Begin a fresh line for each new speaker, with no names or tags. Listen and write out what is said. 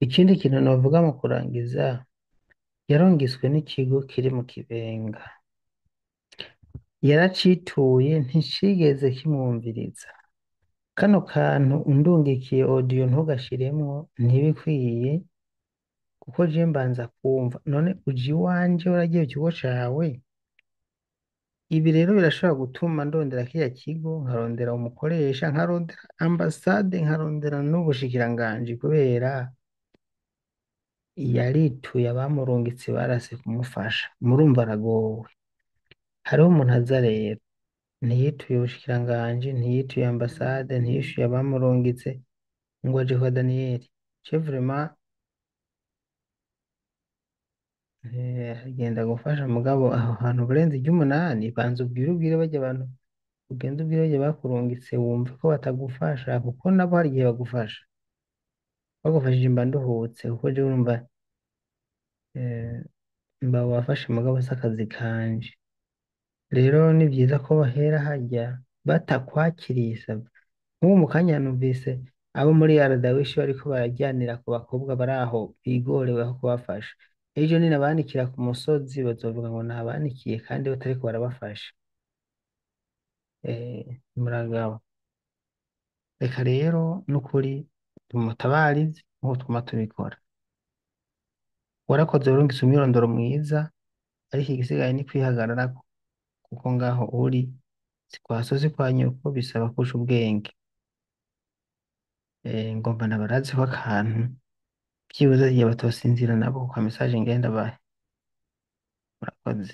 Ikindi kintu novuga mu kurangiza, yarungiswe n'ikigo kiri mu Kibenga. Yaracituye nticigeze kimwumviriza. Kano kantu undungikiye audio ntugashiremwo ntibikwiye kuko je mbanza kumva. None uje iwanje waragiye ku kigo cawe? Ibi rero birashobora gutuma ndondera kiriya kigo, nkarondera umukoresha, nkarondera ambasade, nkarondera n'ubushikiranganji kubera yarituye abamurungitse barase kumufasha. Murumva aragowe. Hariho umuntu aza rero ntiyituye ubushikiranganji, ntiyituye ambasade, ntiyishuye abamurungitse ngo aje kwa Daniyeli. Je vraiment agenda gufasha mugabo aho hantu burenze iry'umunani banza ubwire barya abantu ugende ubwire barya bakurungitse wumve ko batagufasha kuko nabo hari igihe bagufasha. Bagufashije mba nduhutse kuko jewe urumva eh, mba wafashe mugabo si akazi kanje. Rero ni vyiza ko bahera harya batakwakiriye sava. Nk'ubu mu kanya numvise abo muri Aradawishi bariko barajyanira ku bakobwa bari aho bigorewe aho kubafasha. Ejo ninabanikira ku musozi bazovuga ngo nabanikiye kandi batariko barabafasha. Muragabo. Reka rero n'ukuri tumutabarize nk'uko twama tubikora. Warakoze urungitse umwirondoro mwiza, ariko igisigaye ni kwihagararako kuko ngaho uri si kwa so si kwa nyoko bisaba kuca ubwenge. Ngomba ndabarazeko akantu vyibuze igihe batosinzira nabo ku ka message ngenda bahe. Murakoze.